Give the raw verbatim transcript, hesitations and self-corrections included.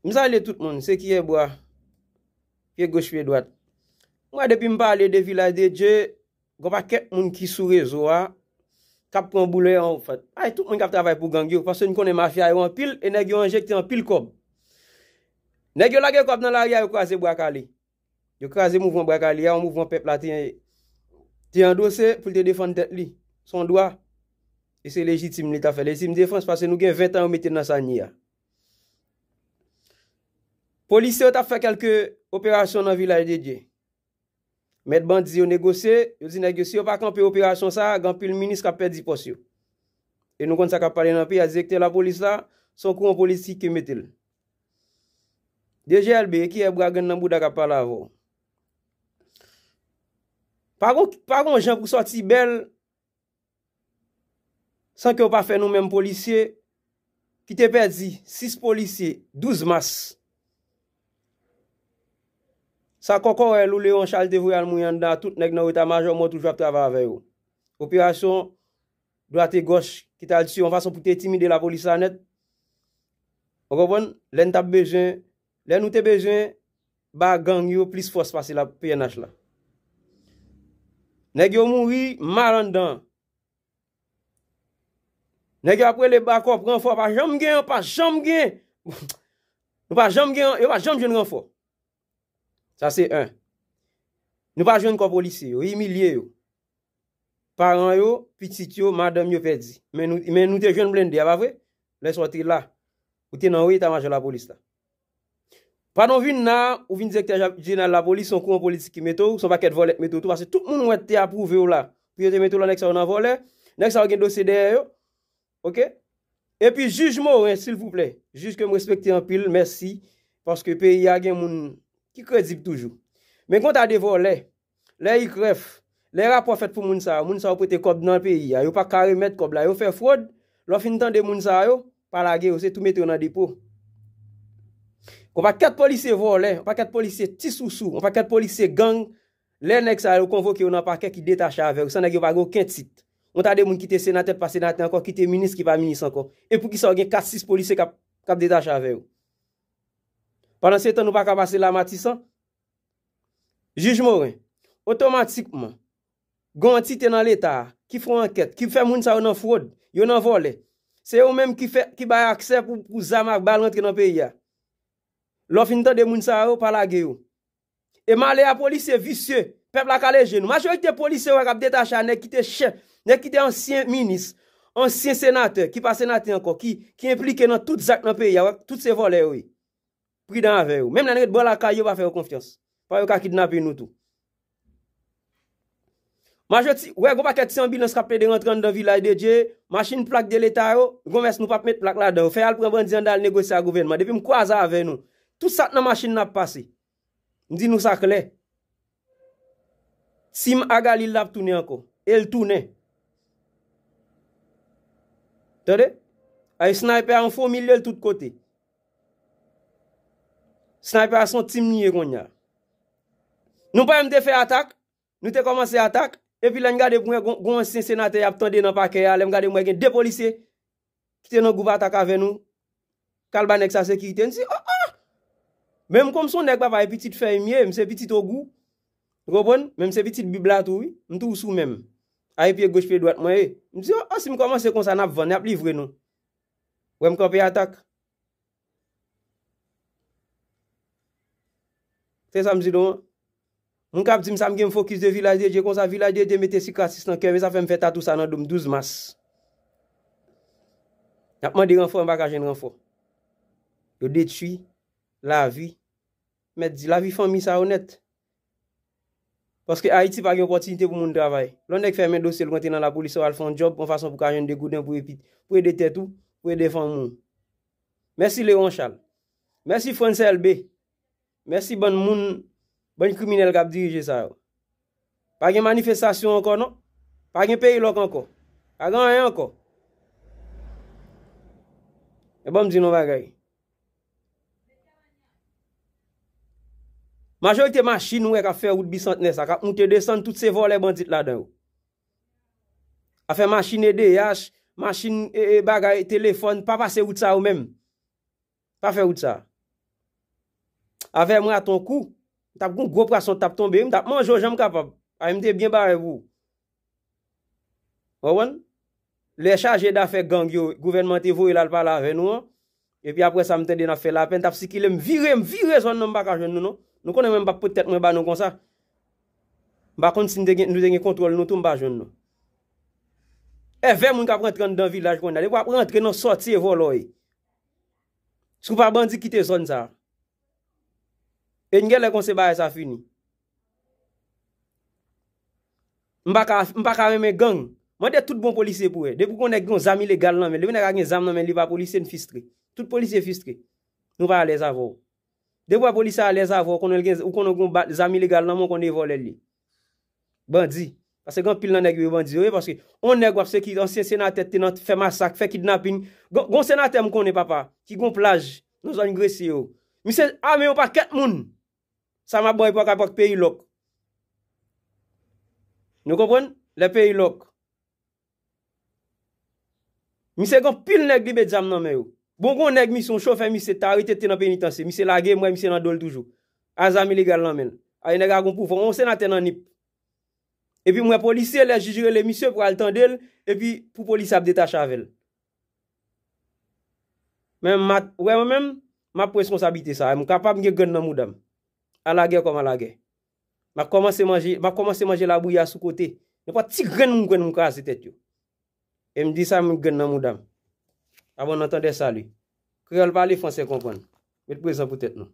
M salye tout moun, se Kiyè Bwa, pye goch, pye dwat. Mwen, depi m pale de Vilaj de Dye, gon pakèt moun ki sou rezo a, k ap pran boulè an fèt. Ay, tout moun k ap travay pou gang yo, paske n konnen mafya yo anpil, e nèg yo enjekte anpil kòb. Nèg yo lage kòb nan lari a, yo kraze Bwa Kale. Yo kraze mouvman Bwa Kale a, yon mouvman pèp la te, te andose pou l te defann tèt li. Se yon dwa. E se lejitim li ta fè. Lejitim defans, paske nou gen ven tan yo mete l nan sa n ye a. Polisye yo t ap fè kèlke operasyon nan Vilaj de Dye. Mèt bandi yo negosye, yo di nèg yo, si yo pa kanpe operasyon sa a, gen anpil minis k ap pèdi pòs yo. E nou konn sa k ap pale nan peyi a, direktè lapolis la, se yon kouran politik ki mete l. D G L B, e Kiyè Bwa grenn nan bouda k ap pale avè w? Pa gon, pa gon jan pou sòti bèl san ke w pa fè nou menm polisye ki te pèdi sis polisye douz mas. Sa kòkòrèl ou Leon Charles te voye al mouri anndan a, tout nèg nan eta majò mwen toujou ap travay avè yo. Operasyon dwat e gòch ki t al tiye yon fason pou te entimide lapolis la nèt. Ou konprann? Lè n t ap bezwen, lè nou te bezwen ba gang yo plis fòs pase la P N H la. Nèg yo mouri mal anndan. Nèg yo ap rele bakòp, ranfò, pa janm gen, pa janm gen. Nou pa janm gen, yo pa janm jwenn ranfò. Sa se en. Nou pa jwenn kò polisye yo, yo imilye yo. Paran yo, pitit yo, madanm yo pèdi. Men nou, men nou te jwenn blende a, pa vre? Lè sa w te la, ou te nan eta majò lapolis la. Pandan w vin la, ou vin direktè ja-, jeneral lapolis, se yon kouran politik ki mete w, se yon pakèt vòlè k mete w tou, paske tout moun wè te apwouve w la. Pou yo te mete w la, nèg sa yo nan vòlè, nèg sa yo gen dosye dèyè yo. Oke? Epi jij Moren, silvouplè, jij ke m respekte anpil, mèsi, paske peyi a gen moun ki kredib toujou. Men konn ta de vòlè, lè ikrèf, lè rapò fèt pou moun sa yo, moun sa yo prete kòb nan peyi a, yo pa ka remèt kòb la, yo fè fwod, lè w fin tande moun sa yo, pa lage yo, se tou mete yo nan depo. Yon pakèt polisye vòlè, yon pakèt polisye ti sousou, yon pakèt polisye gang, lè nèg sa yo konvoke yo nan pakè ki detache avè yo, san nèg yo pa gen okenn tit. Yon ta de moun ki te senatè, pa senatè ankò, ki te minis, ki pa minis ankò. E poukisa w gen kat sis polisye k ap, k ap detache avè yo? Pandan se tan, nou pa ka pase la Matisan? Jij Moren, otomatikman, gen yon antite nan Leta a ki fè yon ankèt, ki fè moun sa yo nan fwod, yo nan vòlè. Se yo menm ki fè, ki bay aksè pou, pou zam ak bal rantre nan peyi a. Lè w fin tande moun sa yo, pa lage yo. E malè a polisye visye, pèp la kale je nou. Majorite polisye w wè k ap detache a nèg ki te chèf, nèg ki te ansyen minis, ansyen senatè, ki pa senatè ankò, ki, ki enplike nan tout zak nan peyi a, w wè, tout se vòlè yo ye. Pridan avè yo. Menm lè n ret bò lakay yo, pa fè yo konfyans. Pa yo ka kidnape nou tou. Majorite, wè, gon pakèt ti anbilans k ap plede rantre anndan Vilaj de Dye, machin plak de Leta yo, gon mès nou p ap met plak ladan yo. Fè y al pran bandi anndan al negosye ak gouvènman. Depi m kwaze avè nou, tout sa k nan machin nan ap pase. M di nou sa klè. Tim Agalil la ap tounen ankò. E l tounen. Tande? Ay sniper a yon fo milye l tout kote. Sniper a se yon tim li ye kounye a. Nou pa menm te fè atak, nou te kòmanse atak, epi lè n gade pou mwen gon, gon ansyen senatè y ap tande nan pakè a, lè m gade m wè gen de polisye ki te nan gwoup atak avè nou, k al ba nèg sa sekirite. M di, oh, oh! Men m konn m se yon nèg papa, e pitit fèy m ye, m se pitit Ogou. Ou konprann? Men m se pitit Bib la tou, wi. M toujou sou men m. Ay pye goch, pye dwat mwen ye. M di, oh, oh, si m kòmanse konsa, n ap vann, y ap livre nou. Wè m kanpe atak. Se sa m di nou an. Moun k ap di m sa, m gen m fokis de Vilaj de Dye konsa, Vilaj de Dye mete sikatris nan kè m, e sa fè m fè tatou sa nan do m douz mas. Y ap mande ranfò, m pa ka jwenn ranfò. Yo detwi lavi, mèt di lavi fanmi sa yo nèt. Paske Ayiti pa gen opòtinite pou moun travay. Lè yon nèg fèmen dosye l, rantre nan lapolis, ou al fè yon djòb, yon fason pou ka jwenn de gouden pou epi, pou ede tèt ou, pou ede fanmi w. Mèsi Leon Charles. Mèsi Frantz Elbé. Mèsi bann moun, bann kriminèl k ap dirije sa yo. Pa gen manifestasyon ankò non. Pa gen peyi lòk ankò. Pa gen anyen ankò. E ban m di nou bagay. Majorite machin ou wè k ap fè wout Bisantnè sa, k ap moute desann, tout se vòlè bandi t ladan yo. Afè machin E D H, machin, e, e, bagay, telefòn, pa pase wout sa yo menm. Pa fè wout sa. Avè m rate yon kou, m t ap gen yon gwo pwason t ap tonbe, m t ap manje w jan m kapab. Ay, m te byen bare pou ou. Ou konprann? Lè chaje dafè gang yo, gouvènman te voye l al pale avè nou an. Epi apre sa, m tande n ap fè lapèn, t ap sikile, m vire, m vire zòn nan, m pa ka jwenn nou non. Nou konnen mwen, m p ap pot tèt mwen ba nou konsa. M pa konn si n te gen, nou te gen kontwòl nou tou, m pa jwenn nou. Èvè moun k ap rantre anndan vilaj kounye a. Depi w ap rantre nan sòti e vòlò ye. Si w pa bandi, kite zòn sa a. E n genlè konn se bagay sa fini. M pa ka, m pa ka renmen gang. Mande tout bon polisye pou wè. Depi w gen yon nèg gen yon zam ilegal nan men l, depi nèg la gen zam nan men l, li pa polisye, n fistre. Tout polisye fistre. Nou pa alèz avè w. Depi w wè polisye alèz avè w, ou konnen l gen, ou konnen w gen yon ba-, zam ilegal nan men w, ou konnen e vòlè l ye. Bandi. Paske gen anpil nan nèg yo, yo bandi yo ye, paske yon nèg w ap seki, ansyen senatè te nan fè masak, fè kidnaping. Gon, gon senatè m konnen, papa, ki gon plaj nan zòn Gresye yo. Misye ame yon pakèt moun. Sa m ap ba w, e pa kapab peyi lòk. Nou konprann? Lè peyi lòk. Misye gen anpil nèg li met zam nan men yo. Bon, gon nèg misye, yon chofè misye ta arete te nan penitansye. Misye lage, m wè misye nan do l toujou. A zam ilegal nan men l. Ay, nèg la gon pouvwa. Yon senatè nan Nip. Epi m wè polisye, lè jij rele misye pou al tande l, epi pou polisye ap detache avè l. Men m a, wè mwen menm, m ap pran responsablite sa. M kapab gen grenn nan mouda m. Alagè kòm alagè. M ap kòmanse manje, m ap kòmanse manje labouyi a sou kote. Nenpòt ti grenn m grenn m kraze tèt yo. E m di sa, m grenn nan mouda m. Abon nan tande sali. Kreyòl pale, franse konprann. Met prezan pou tèt nou.